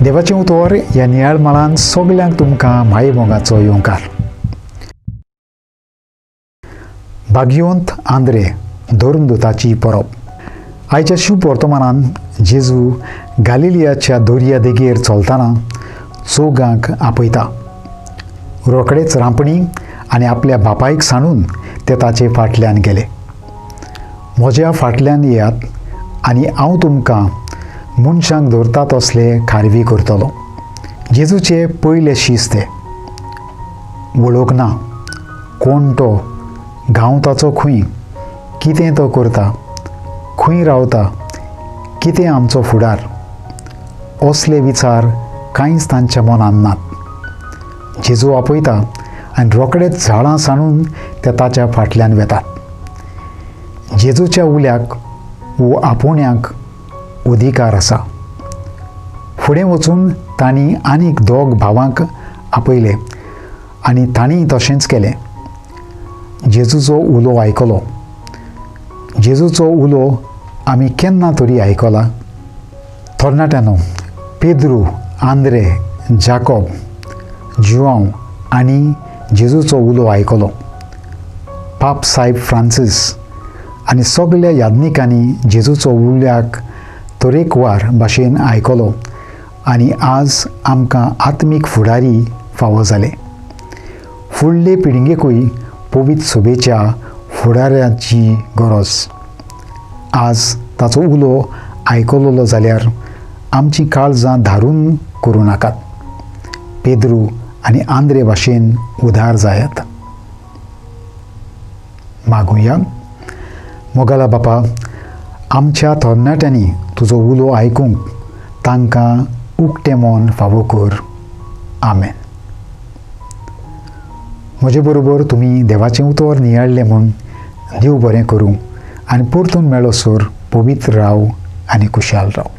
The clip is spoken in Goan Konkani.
देवाचें उतर ह्या नियाळ मळान सगल्यांक तुमकां मायेमोगाचो येवकार. भाग्यवंत आंद्रे धर्मदूताची परब. आयच्या शुभ वर्तमानान जेजू गालिलियाच्या दर्या देगेर चलतना चोगांक आपयता. रोखडेच रांपणी आनी आपल्या बापायक सांडून ते ताचे फाटल्यान गेले. म्हज्या फाटल्यान येयात आनी हांव तुमकां मनशांक धरता तसले खारवी करतलो. जेजूचे पयले शीस ते. वळख ना, कोण तो, गांव ताचो खंय, कितें तो करता, खंय रावता, कितें आमचो फुडार, असले विचार कांयच तांच्या मनान नात. जेजू आपयता आनी रोखडेच झाडां सांडून ते ताच्या फाटल्यान वेतात. जेजूच्या उल्याक वो आपोवण्याक अधिकार आसा. फुडें वचून तांणी आनीक दोग भावांक आपयले आनी तांणी तशेंच केलें. जेजूचो उलो आयकलो. जेजूचो उलो आमी केन्ना तरी आयकला? तरणाट्यांनो, पेद्रू, आंद्रे, जाकोब, जुआंव आनी जेजूचो उलो आयकलो. पाप साहेब फ्रांसीस आनी सगल्या याज्ञिकांनी जेजूचो उल्याक तरेकवार भाशेन आयकलो आनी आज आमकां आत्मीक फुडारी फावो जाले. फुडले पिळगेकूय पवित्र सभेच्या फुडाऱ्याची गरज. आज ताचो उलो आयकलोलो जाल्यार आमचीं काळजां धारून करूं नाकात. पेद्रू आनी आंद्रे भाशेन उदार जायात. मागुया. मोगाला बापा, आमच्या तरणाट्यांनी तुजो उलो आयकूंक तांकां उक्तें मन फावो कर. आमेन. म्हजे बरोबर तुमी देवाचें उतर नियाळ्ळें म्हूण देव बरें करूं आनी परतून मेळो सर पवित्र राव आनी खुशाल राव.